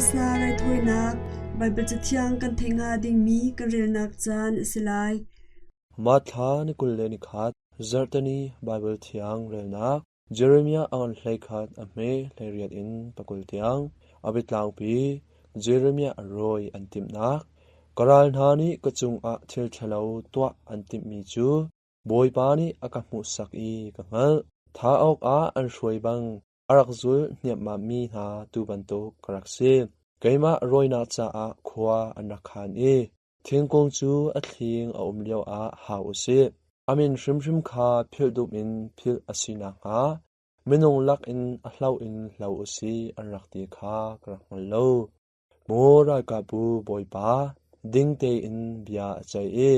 Missa raithawinak Baibal Cathiang kan theih hnga dingmi kan relnak caan a si lai. Mah thla ni 21 Zarhteni Baibal Thiang relnak Jeremiah a ngan 11 a hme 18 in 20 tiang a biatlangpi Jeremiah a rawi an timhnak ka ral hna nih ka cungah thil ṭhalo tuah an timhmi cu Bawipa nih a ka hmuhsak i ka hngalh. Thah awkah an hruai bang a rak zul hniapmapmi hna tuu bantuk ka rak si. Keimah rawinak caah khua an rak khan i thingkung cu a thling a um lioah hau u sih. A min hrimhrim kha philh dup in philh a si nakhnga minung lakin a hloh in hlo u sih an rak ti kha ka rak hngal lo. Maw ralkapbu Bawipa, ding tein bia a ceih i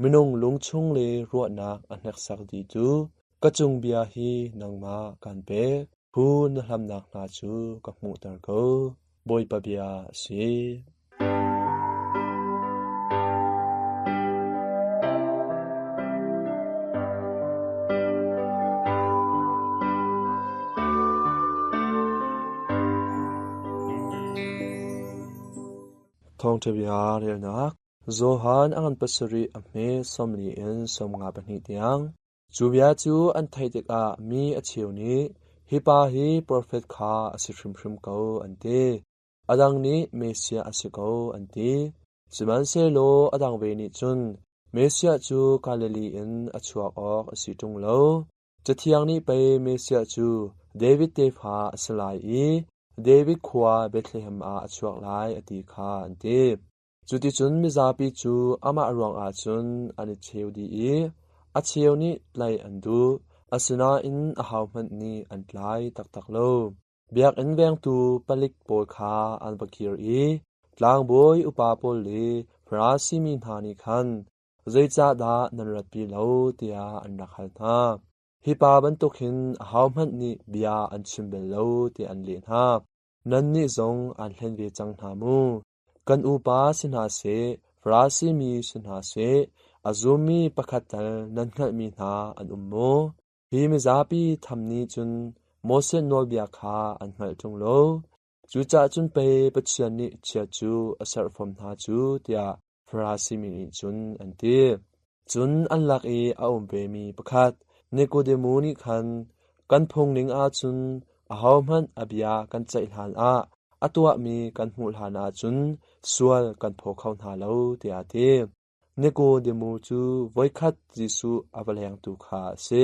Minung lungchung le ruahnak a hneksak dihtu ka cung bia hi nangmah kaan pek. Phu na hlamnak hna cu ka hmuhter ko. Bawipa bia a si. Thawngṭha bia relnak Johan a ngan pasarih a hme 40 in 52 tiang. Cu bia cu an theih tikah mi a cheu nih, Hi pa hi profet kha a si hrimhrim ko, an ti. A dang nih Messiah a si ko, an ti. Sihmanhsehlaw a dang ve nih cun, Messiah cu Galilee in a chuak awk a si ṭung lo. Cathiang nih pei Messiah cu David tefa a si lai i David khua Bethlehem ah a chuak lai a ti kha, an ti. Cuticun mizapi cu amah ruangah cun an i cheu dih i a cheu nih tlaih an duh, asinain ahohmanh nih an tlai taktak lo. Biakinn vengtu palik pawl kha an va kir i tlangbawi upa pawl le Farasi mi hna nih khan, “Zeicahdah nan ratpi lo?” tiah an rak hal hna. “Hi pa bantuk hin ahohmanh nih bia an chim bal lo,” tiah an leh hna. Nannih zong aan hlen ve cang hna mu. Kan upa si hna seh, Farasi mi si hna seh, a zummi pakhat tal nan hngalhmi hna an um maw? Hi mizapi tham nih cun Moses nawlbia kha an hngalh ṭung lo. Cucaah cun pei Pathian nih chiat cu a serh fom hna cu, tiah Farasi mi nih cun an ti. Cun an lak i a um vemi pakhat Nikodemu nih khan, Kan phung ning ahcun ahohmanh a bia kan ceih hlanah a tuahmi kan hmuh hlanah cun sual kan phaw kho hna lo, tiah a ti. Nikodemu cu voikhat Jesuh a va lengtu kha a si.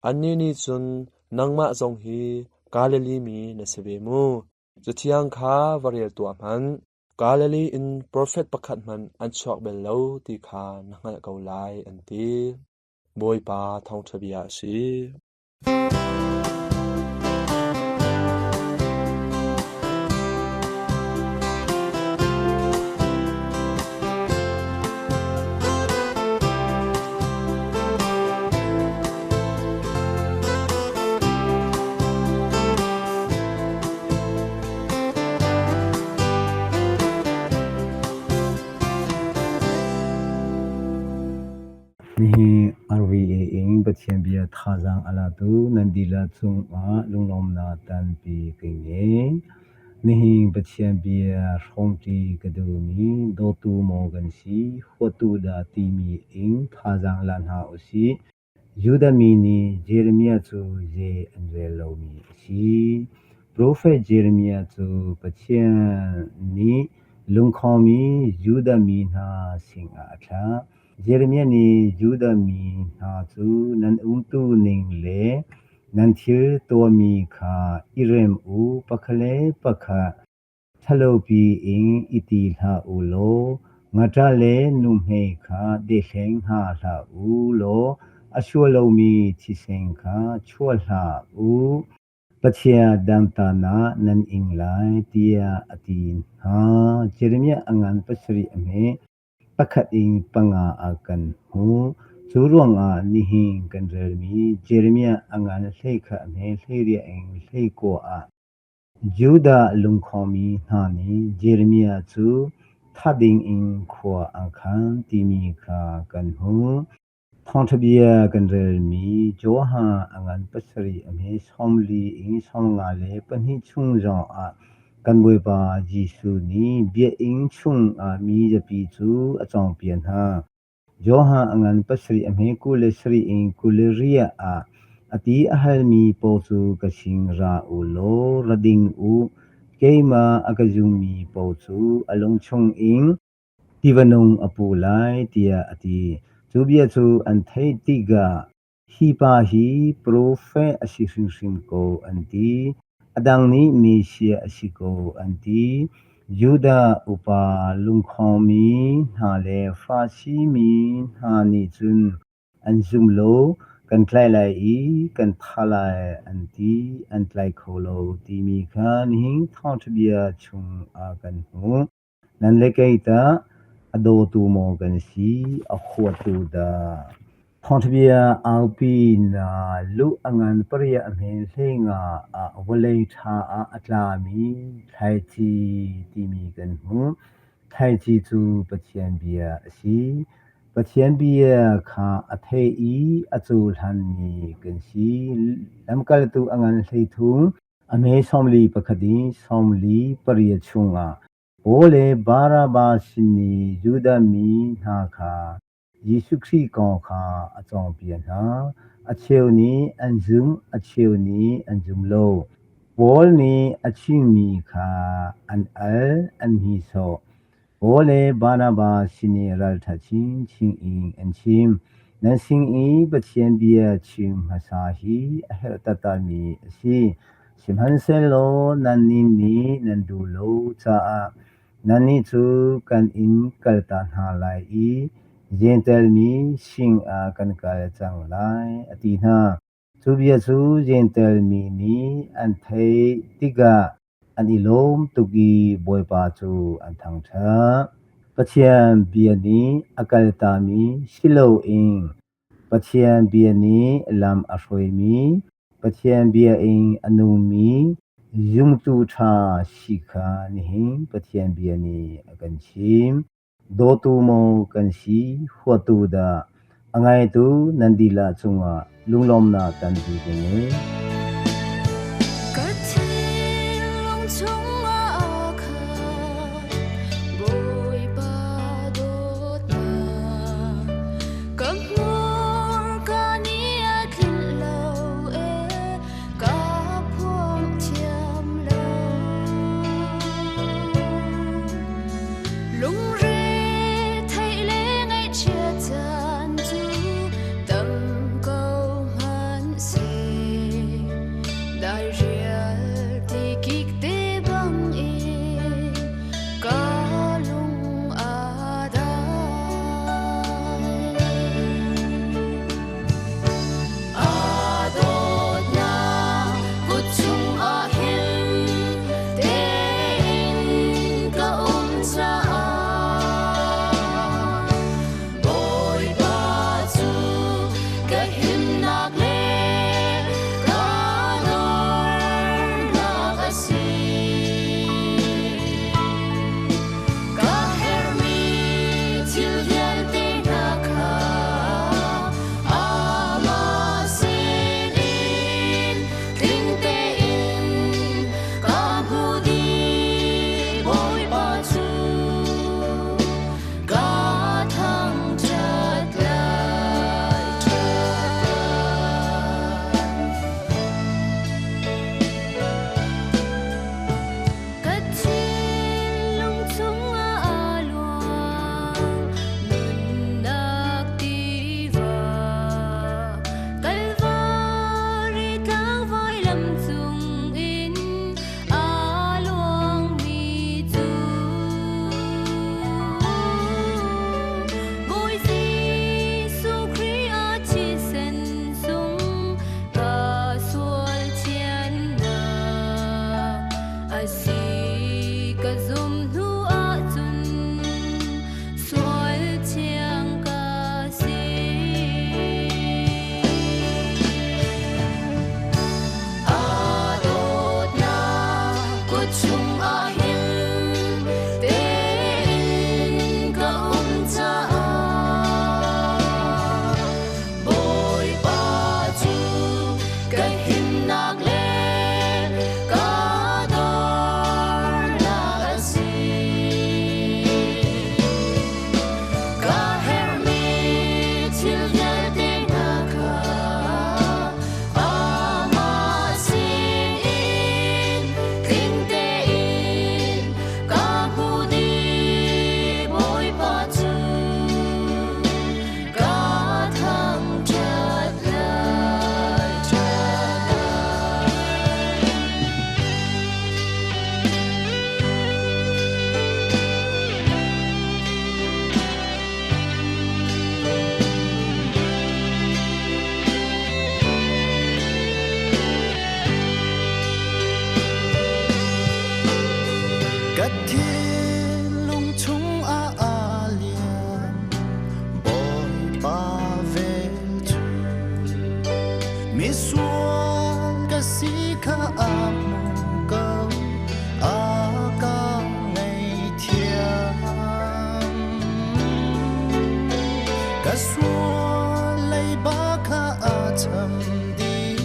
Annih nih cun, Nangmah zong hi Galilee mi na si ve mu. Cathiang kha va rel tuah hmanh. Galilee in profet pakhat hmanh an chuak bal lo ti kha na hngalh ko lai, an ti. Bawipa thawngṭha bia a si. Nihin RVA in Pathian bia thazaang a latu nan dihlak cungah lunglawmhnak tampi ka ngei. Nihin Pathian bia hrawmṭi ka duhmi dawtu maw kan si, huatu dah timi in thazaang la hna usih. Judah mi nih Jeremiah cu zei an rel lomi a si. Profet Jeremiah cu Pathian nih lungkhawngmi Judah mi hna sinah a thlah. Jeremiah nih Judah mi hna cu nan umtu ning le nan thil tuahmi kha i rem u, pakhat le pakhat Ṭhalopi in i ti hlah u law ngaṭah le nuhmei kha dehleng hna hlah u law a sual lomi thisen kha chuah hlah u. Pathian dantatnak nan ing lai, tiah a ti hna. Jeremiah a ngan pasarih a hme, pakhat in panga ah kan hmuh. Cu ruangah nihin kan relmi Jeremiah a ngan 11 a hme 18 in 19 ah Judah lungkhawngmi hna nih Jeremiah cu thah dingin khua an khan timi kha kan hmuh. Thawngṭha bia kan relmi Johan a ngan pasarih a hme 44 in 54 chung zongah Kan Bawipa Jesuh nih biakinn chungah mi zapi cu a cawnpiak hna. Johan a ngan pasarih a hme 27 in 28 ah a ti a halmi paoh cu ka sin ra u law ra ding u. Keimah a ka zummi paoh cu a lung chungin tiva nung a pu lai, tiah a ti. Cu bia cu an theih tikah hi pa hi profet a si hrimhrim ko, an ti. A dang nih Messiah a si ko, an ti. Judah upa lungkhawngmi hna le Farasi mi hna nih cun an zum lo, kan tlai lai i kan thah lai an ti, an tlai kho lo timi kha nihin thawngṭha bia chung ah kan hmuh. Nan le kei tah a dawtu maw kan si, a huatu dah? Thawngṭha bia aupi na luh a ngan pariah a hme hleinga ah vawlei ṭha ah a tlami thlaici timi kan hmuh. Thlaici cu Pathian bia a si. Pathian bia kha a thei i a cohlanmi kan si. Lamkaltu a ngan 13 A hme 41 in 48 chungah Paul le Barnabas sin i Judah mi hna kha Jesuh Khrih kong kha a cawnpiak hna. A cheu nih an zumh, a cheu nih an zum lo. Paul nih a chimmi kha an al, an hnihsawh. Paul le Barnabas sin i ralṭha chinchin in an chim. Nan sin i Pathian bia chim hmasa hi a herh taktakmi a si. Sihmanhsehlaw nannih nih nan duh lo caah nannih cu kan in kaltak hna lai i Jentail mi sinah kan kal cang lai, a ti hna. Cu bia cu Jentail mi nih an theih tikah an i lawm tuk i Bawipa cu an thangṭhat. Pathian bia nih a kaltami si loin Pathian bia nih lam a hruaimi, Pathian bia in a nungmi zumtu ṭha si kha nihin Pathian bia nih a kan chim. Dawtu maw kan si, huatu dah? A ngaitu nan dilah cungah lunglawmnak tampi ka ngei. Ka thinlung chungah khan Bawipa dawtnak ka hmurka nih a tlinh lo ee ka phuang thiam lo. Lungre theih le ngaihchiat caan cu tam ko hmanhseh dairial ti kik te bang. Misual ka si kha a hmu ko, a ka ngaihthiam. Ka sual leiba kha a cham dih,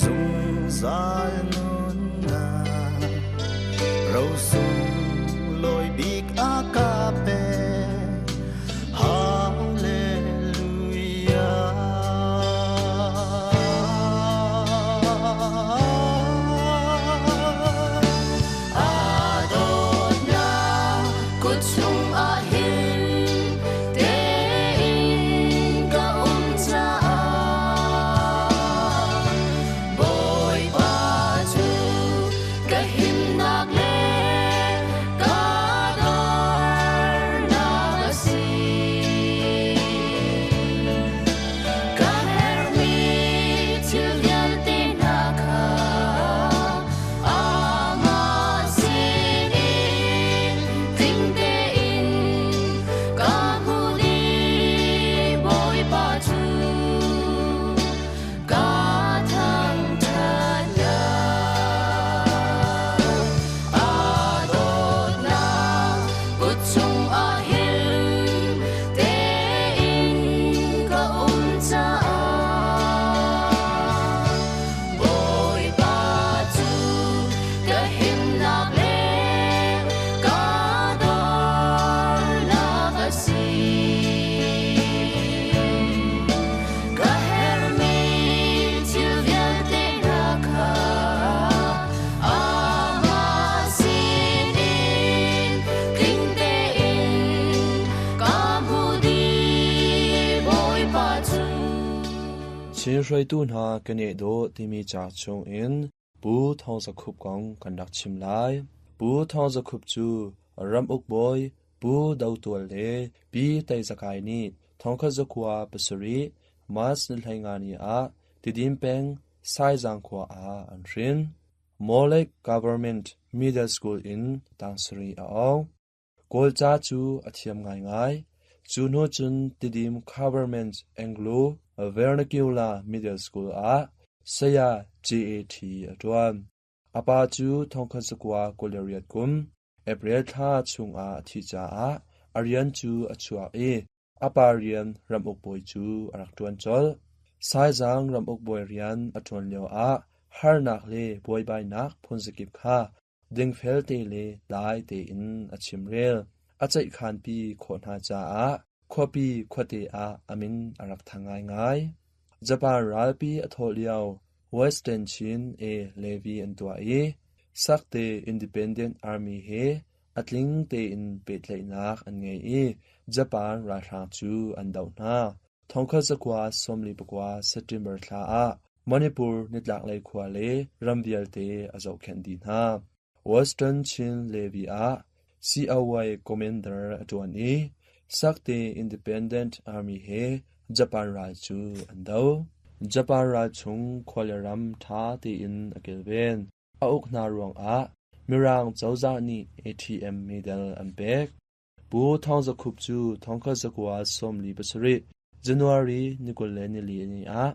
zungzal nunnak rosung lawi bik a ka pek. Hallelujah. A dawtnak kut chungah hin tein ka um caah Bawipa cu ka himnak le ka dornak a si. Ka herhmi thil vialte hna kha amah sinin tling tein ka hmuh dih Bawipa cu ka thangṭhat lai. Aa dawtnak kut chungah hin tein ka um caah Bawipa cu ka himnak le ka dornak a si. Ka herhmi thil vialte hna kha amah sinin tling tein ka hmuh dih Bawipa cu. Chin hruaitu hna kan i dawh timi ca chungin Pu Thawng Za Khup kong kan rak chim lai. Pu Thawng Za Khup cu ramuk bawi Pu Do Tual le Pi Tei Za Kai nih thongkhat zakua pasarih March ni 15 ni ah Tidim peng Saizang khua ah an hrin. Mawlek Government Middle School in tang sarih a awng. Kawlca cu a thiam ngaingai. Cu hnu cun Tidim Government Anglo Vernacular Middle School ah saya JAT a ṭuan. A pa cu thongkhat zakua 28 kum April thla chungah a thih caah a rian cu a chuak i a pa rian ramuk bawi cu a rak ṭuan colh. Saizang ramuk bawi rian a ṭuan lioah harnak le buaibainak phunzakip kha dingfel te le dai tein a chimrel. A ceihkhanpi khawh hna caah khuapi khuate ah a min a rak thang ngaingai. Japan ralpi a thawh lio Western Chin e Levy an tuah i Sakte Independent Army he a tling tein pehtlaihnak an ngei i Japan ralhrang cu an doh hna. Thongkhat zakua 49 September thla ah Manipur nitlaklei khua le ram vialte a zohkhenh dih hna. Western Chin Levy ah COY Commander a ṭuan i Sakte Independent Army he Japan ral cu an do. Japan ral chung khua le ram ṭha tein a kilven. A uk hna ruangah Mirang cozah nih ATM medal an pek. Pu Thawng Za Khup cu thongkhat zakua 47 January ni 24 ni ah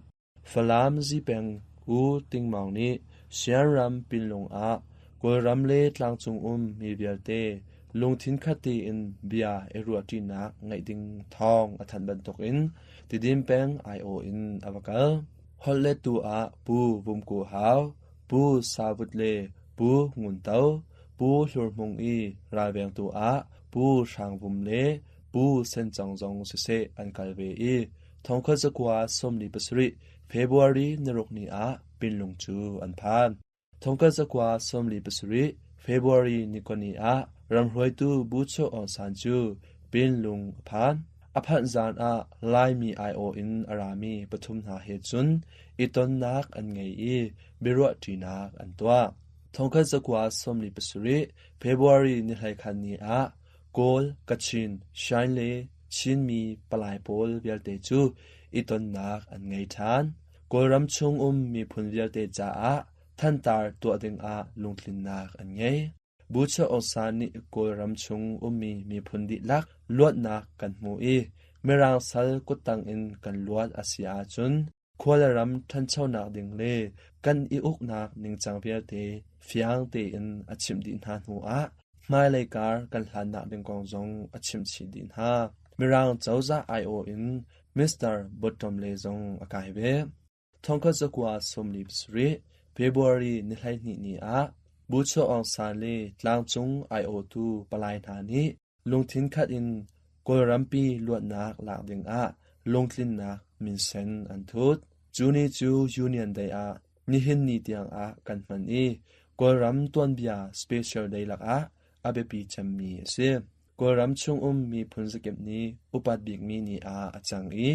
Falam Zipeng U Ting Maung nih Sianram Pinlung ah Kawlram le tlangcung um mi vialte lungthin khat tein bia i ruahṭinak ngeih ding thawng a thanh bantukin Tidim peng aiawh in a va kal. Holhlettu ah Pu Vum Ku Hau, Pu Sa Vut le Pu Ngun To, Pu Hlur Hmung i ralvengtu ah Pu Hrang Vum le Pu Sen Cang zong siseh an kal ve i thongkhat zakua 47 February niruk ni ah Pinlung cu an phan. Thongkhat zakua 47 February ni koni ah ramhruaitu Bu Cho Aung San cu Pinlung a phan. A phanh zan ah Laimi aiawh in a rami pathum hna he cun i tonnak an ngei i biaruahṭinak an tuah. Thongkhat zakua 47 February ni hleikhat ni ah Kawl, Kachin, Shan le Chinmi palai pawl vialte cu i tonnak an ngei ṭhan. Kawlram chung um miphun vialte caah thantar tuah dingah lungtlinnak an ngei. Bucha Osa nih Kawlram chung ummi miphun dihlak luatnak kan hmu i Mirang sal kuttang in kan luat a si ahcun. Khua le ram ṭhanchonak ding le kan i uknak ningcang vialte fiang tein a chimh dih hna hnuah hmailei kar kan hlannak ding kong zong a chimh chih dih hna. Mirang cozah aiawh in Mr. Bottomley zong a kai ve. Thongkhat zakua 47 February ni 12 ni ah Bucho Aung San le tlangcung aiawhtu palai hna nih lungthin khat in Kawlrampi luatnak lak dingah lungtlinnak minsen an thut. Cu ni cu Union Day ah nihin ni tiangah kan hman i Kawlram tuanbia Special Day lakah a biapi cemmi a si. Kawlram chungum miphun zakip nih upat bikmi ni ah a cang i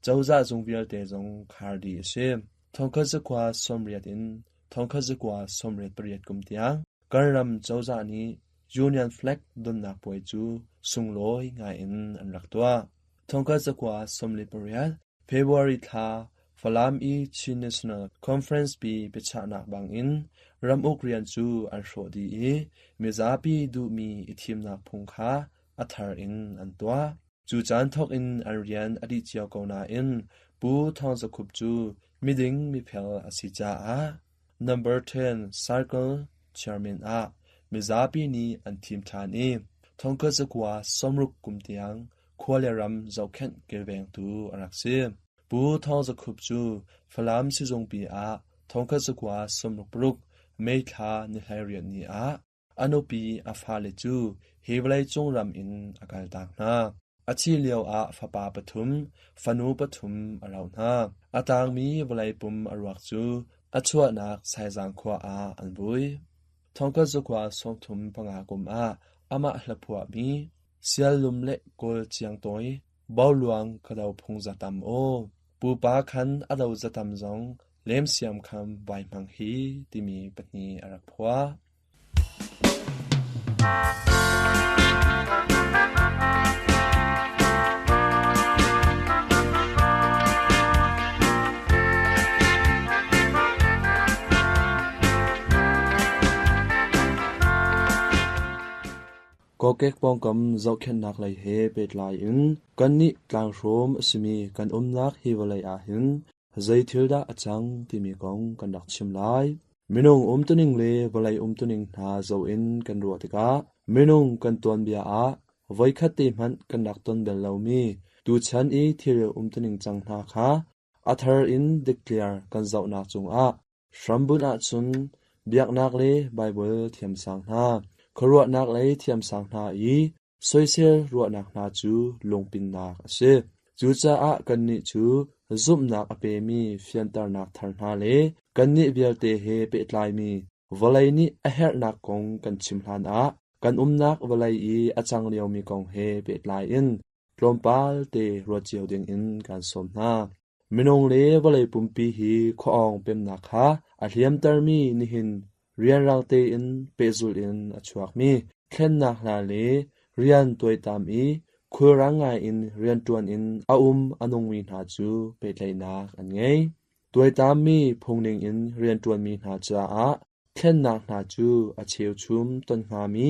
cozah zung vialte zong khar dih a si. Thongkhat zakua 80 in thongkhat zakua 88 kum tiang kan ram cozah nih Union Flag donnak puai cu sunglawi ngai in an rak tuah. Thongkhat zakua 48 February thla Falam i Chin National Conference pi biachahnak bangin ramuk rian cu an hrawh dih i mizapi duhmi i thimnak phung kha a thar in an tuah. Cu caan thawk in an rian a dih cio ko nain Pu Thawng Za Khup cu miding mifel a si caah Number 10 Circle Chairman ah mizapi nih an thim ṭhan i thongkhat zakua 60 kum tiang khua le ram zohkhenh kilvengtu a rak si. Pu Thawng Za Khup cu Falam sizungpi ah thongkhat zakua 66 May thla ni 18 ni ah A nupi a fale cu hi vawleicung ram in a kaltak hna. A thih lioah fapa pathum, fanu pathum a roh hna. A tangmi vawlei pum a ruak cu a chuahnak Saizang khua ah an vui. Thongkhat zakua 35 kum ah amah hlaphuahmi Siallum le Kawl Ciang Tawi Boluang ka do phung zatam aw, pupa khan a do zatam zong lemsiam kham vai hmang hi timi pahnih a rak phuah. Kokek pawngkam zohkhenhnak lei he pehtlai in kannih tlanghrawm a simi kan umnak hi vawlei ahhin zei thil dah a cang timi kong kan rak chim lai. Minung umtuning le vawlei umtuning hna zoh in kan ruah tikah minung kan tuanbia ah voikhat te hmanh kan rak ton bal lomi tuchan i thil umtuning cang hna kha a thar in diktliar kan zohnak cungah hrambunh ahcun biaknak le Baibal thiamsang hna, khuaruahnak lei thiamsang hna i Soisel ruahnak hna cu lungpinnak a si. Cucaah kannih cu zumhnak a pemi fianternak thar hna le kannih vialte he pehtlaimi vawlei nih a herhnak kong kan chim hlanah kan umnak vawlei i a cang liomi kong he pehtlai in tlawmpal te ruat cio dingin kan sawm hna. Minung le vawlei pumpi hi khuaawng pemnak kha a hliamtermi nihin rianrang tein pehzulh in a chuakmi thlennak hna le rian tuaitam i khulrang ngaiin rianṭuan in a um a nungmi hna cu pehtlaihnak an ngei. Tuaitammi phungning in rianṭuanmi hna caah thlennak hna cu a cheuchum ton hngami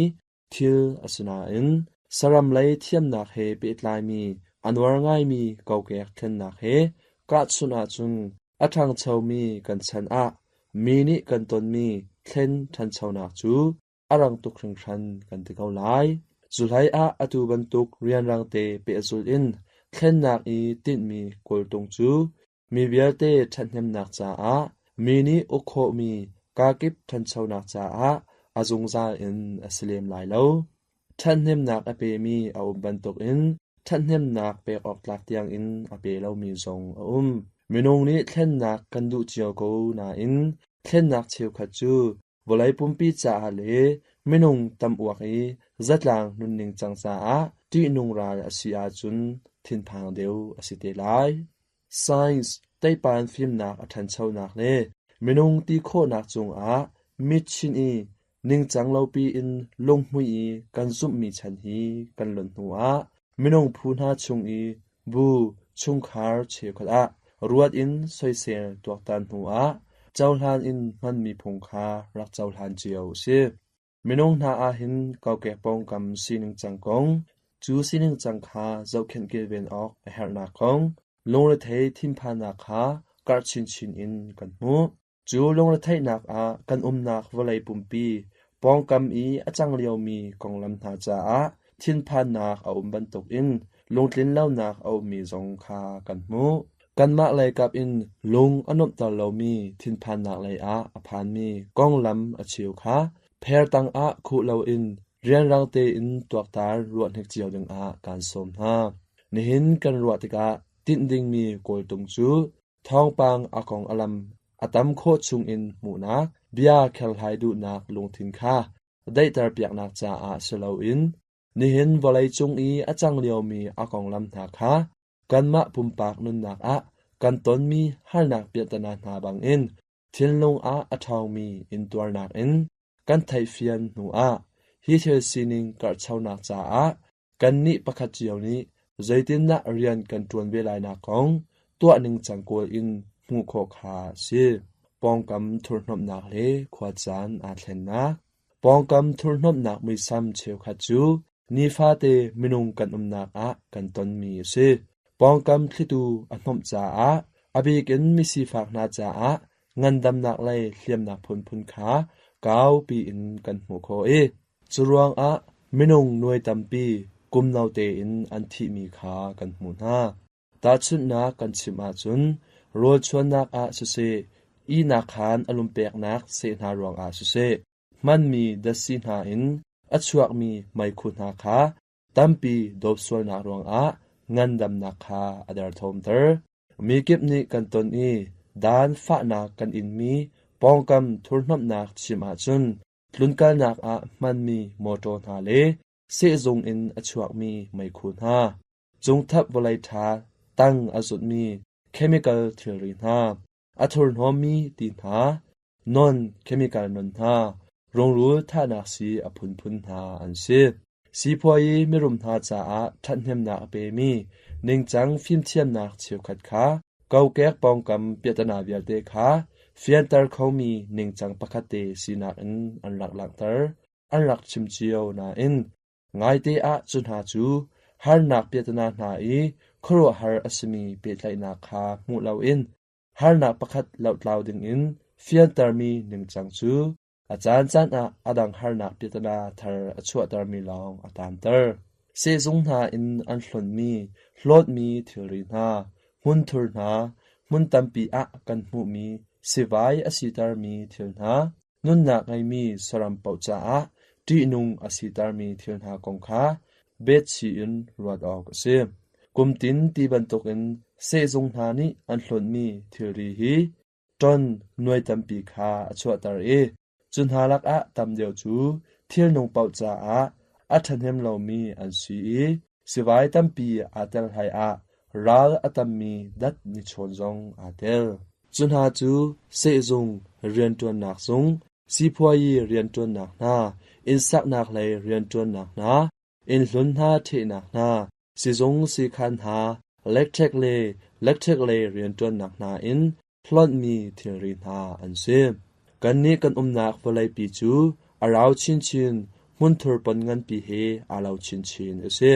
Thil a si nain saram lei thiamnak he pehtlaimi a nuar ngaimi kokek thlennak he kahchunh ahcun a ṭhangchomi kan chan ah mi nih kan tonmi thlen ṭhanchonak cu a rang tuk hringhran kan ti ko lai. Cuhlei ah atu bantuk rianrang te pehzulh in thlennak i tinhmi kawltung cu Mi vialte ṭhathnemnak caah mi nih uk khawhmi kakip ṭhanchonak caah a zungzal in a si lem lai lo. Ṭhathnemnak a pemi a um bantukin ṭhathnemnak pek awk tlak tiangin a pe lomi zong a um. Minung nih thlennak kan duh cio ko nain thlennak cheukhat cu vawlei pumpi caah le minung tam uak i zatlang nunning cang caah ṭihnung ral a si ahcun thinphang deuh a si te lai. Science teipan fimnak a ṭhanchonak le minung ti khawhnak cungah mit chinh i ningcang lopi in lunghmui i kan zumhmi chan hi kan lonh hnuah minung phu hna chung i bu chungkhar cheukhat ah ruat in soisel tuaktan hnuah cohlan in hmanmi phung kha rak cohlan cio a si. Minung hna ahhin kokek pawngkam sining cang kong, cu sining cang kha zohkhenh kilven awk a herhnak kong, lungrethei thinphannak kha karh chinchin in kan hmuh. Cu lungretheihnak ah kan umnak vawlei pumpi pawngkam i a cang liomi konglam hna caah thinphannak a um bantukin lungtlinlonak a ummi zong kha kan hmuh. Kanmah leikap in lung a nuamhter lomi thinphannak lei ah a phanmi konglam a cheu kha pher tangah khuh loin rianrang tein tuaktan ruah hnik cio dingah kaan sawm hna. Nihin kan ruah tikah tinh dingmi kawltung cu thawngpang a kong a lam a tam khawh chungin hmuhnak, bia kherhlai duhnak lungthin kha daihter piaknak caah si loin nihin vawleicung i a cang liomi a konglam hna kha kanmah pumpak nunnak ah kan tonmi harnak piahtana hna bangin thinlung ah a ṭhawngmi intuarnak in kan theihfian hnuah hi thil sining karhchonak caah kannih pakhat cio nih zeitindah rian kan ṭuan ve lainak kong tuah ningcang kawl in hmuh khawh kha a si. Pawngkam thurhhnawmhnak le khuacaan aa thlennak. Pawngkam thurhhnawmhnak muisam cheukhat cu nifate minung kan umnak ah kan tonmi a si. Pawngkam thlitu a hnawmh caah a bik in misifak hna caah ngandamnak lei hliamnak phunphun kha kaupi in kan hmuh khawh i curuangah minung nuai tampi kum no tein an thihmi kha kan hmuh hna. Tahchunhnak kan chim ahcun rawlchuannak ah siseh, ihnak khaan a lumpeknak seh hna ruangah siseh, hmanmi datsi hna in a chuakmi meikhu hna kha tampi dawp sualnak ruangah ngandamnak kha a derthawmter. Mikip nih kan ton i dan fahnak kan inmi pawngkam thurhnomhnak chim ahcun tlunkalnak ah hmanmi mawṭaw hna le sehzung in a chuakmi meikhu hna, cungthap vawlei ṭha tang a zutmi chemical thilri hna, a thurhnawmmi ti hna, non-chemical non hna, rungrul thahnak sii a phunphun hna an si. Sipuayi mirum hna caah ṭhathnemnak a pemi ningcang fimthiamnak cheukhat kha kokek pawngkam piahtana vialte kha fianter khomi ningcang pakhat te sinak in an rak langhter, an rak chim cio nain Ngaite ah cu hna cu harnak piahtana hna i khuaruahhar a simi pehtlaihnak kha hmuh loin harnak pakhat lohtlau dingin fiantermi ningcang cu a caancaan ah a dang harnak piahtana thar a chuahtermi lawng a taanter. Sehzung hna in an hlonhmi, hlawtmi thilri hna, hmunthur hna, hmun tampi ah kan hmuhmi sivai a sitermi thil hna, Nunnak ngeimi saram paoh caah ṭihnung a sitermi thil hna kong kha betchih in ruat awk a si. Kumtin ti bantukin sehzung hna nih an hlonhmi thilri hi ṭon nuai tampi kha a chuahter i cu hna lakah tam deuh cu thilnung paoh caah a ṭhahnem lomi an si i sivai tampi aa tel hlei ah ral a tammi dat nichawn zong aa tel. Cu hna cu sehzung rianṭuannak zung, sipuayi rianṭuannak hna, innsaknak lei rianṭuannak hna, innhlun hna ṭhehnak hna, sizung siikhan hna, lekṭhek le lekṭhek lei rianṭuannak hna in hlonhmi thilri hna an si. Kannih kan umnak vawleipi cu a rau chinchin, hmunthur pon nganpi he aa lo chinchin a si.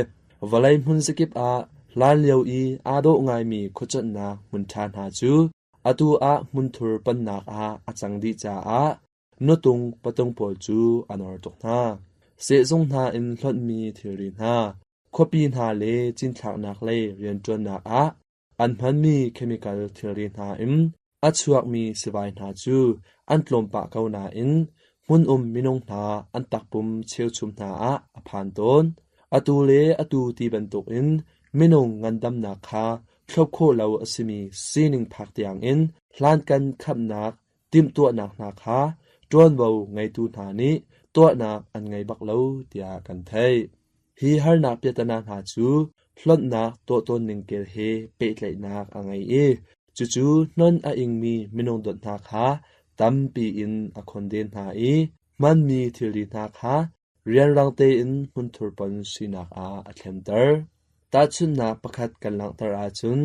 Vawlei hmun zakip ah hlanlio i aa dawh ngaimi khuacuanhnak hmun ṭha hna cu atu ah hmunthur pannak ah a cang dih caah nutung patung pawl cu a nor tuk hna. Sehzung hna in hlonhmi thilri hna, khuapi hna le cinthlaknak lei rianṭuannak ah An hmanmi chemical thilri hna in a chuakmi sivai hna cu an tlawm pah ko nain hmun um minung hna an takpum cheuchum hna ah a phan tawn. Atu le atu ti bantukin minung ngandamnak kha thlop khawh lo a simi sining phak tiangin hlankan khamnak timhtuahnak hna kha ṭuanvo ngeitu hna nih tuahnak an ngei bak lo tiah kan theih. Hi harnak piahtana hna cu hlonhnak tuah tawn ning kel he pehtlaihnak a ngei i cucu hnon a ingmi minung dawt hna kha tampi in a khonden hna i hmanmi thilri hna kha rianrang tein hmunthur pon sinak ah a thlenter. Tahchunhnak pakhat kan langhter ahcun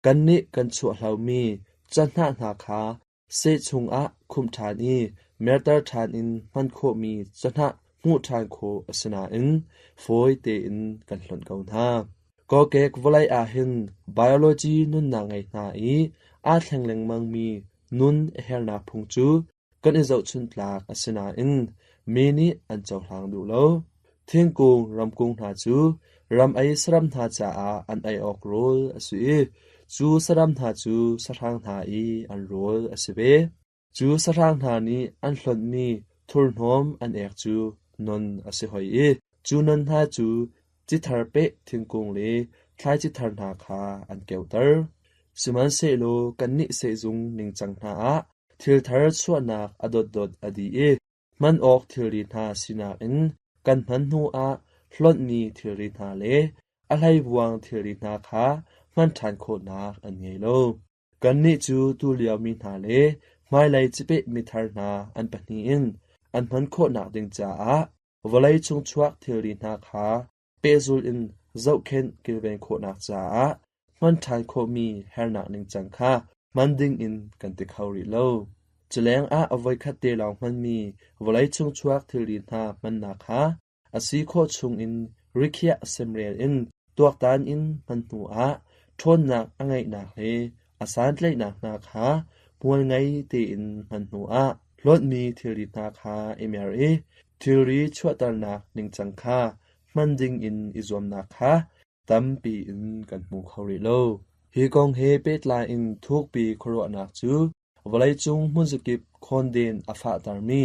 kannih kan chuahlomi cahnah hna kha Seh chungah khumh ṭhan i merter ṭhan in hman khawhmi cahnah hmuh ṭhan khawh a si nain fawi tein kan hlonh ko hna. Kokek vawlei ah hin biology nunnak ngei hna i Aa thleng lengmangmi nun a hernak phung cu kan i zohchunh tlak a si nain mi nih an cohlang duh lo. Thingkung ramkung hna cu ram ei saram hna caah an ei awk rawl a si i cu saram hna cu sahrang hna i an rawl a si ve. Cu sahrang hna nih an hlonhmi thurhnawm an ek cu non a si hoi i cu non hna cu ci thar peh thingkung le thlaici thar hna kha an keuhter. Sihmanhsehlaw kannih sehzung ningcang hna ah thil thar chuahnak a dotdot a dih i hman awk thilri hna sinak in kan hman hnuah hlonhmi thilri hna le a hleivuang thilri hna kha hman ṭhan khawhnak an ngei lo. Kannih cu tulio mi hna le hmailei cipeh mithar hna an pahnih in an hman khawhnak ding caah vawlei chung chuak thilri hna kha pehzul in zohkhenh kilven khawhnak caah hman ṭhan khawhmi hernak ningcang kha hman dingin kan ti kho rih lo. Culeng ah a voikhat te lawng hmanmi vawlei chung chuak thilri hna hmannak kha a si khawh chungin rikhiah semrel in tuaktan in hman hnu ah ṭhawnnak a ngeihnak le a santlaihnak hna kha hmual ngei tein hman hnu ah hlawtmi thilri hna kha i mer i thilri chuahternak ningcang kha hman dingin i zuamnak kha tampi in kan hmu kho rih lo. Hi kong he pehtlai in thukpi khuaruahnak cu vawleicung hmunzakip khawnden a fahtermi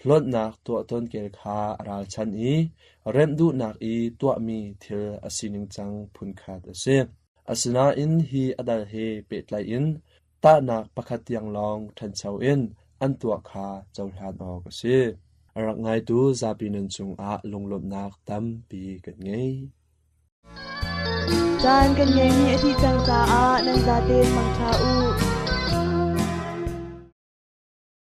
hlawtnak tuahtawn kel kha a ralchan i remh duhnak i tuahmi thil a sining cang phunkhat a si. Asinain hi a dal he pehtlai in tahnak pakhat tiang lawng ṭhancho in an tuah kha cohlan awk a si. A rak ngaitu zapi nun cungah lunglawmhnak tampi kan ngei. Caan kan ngeihmi a dih cang caah nan zaten mangṭha u.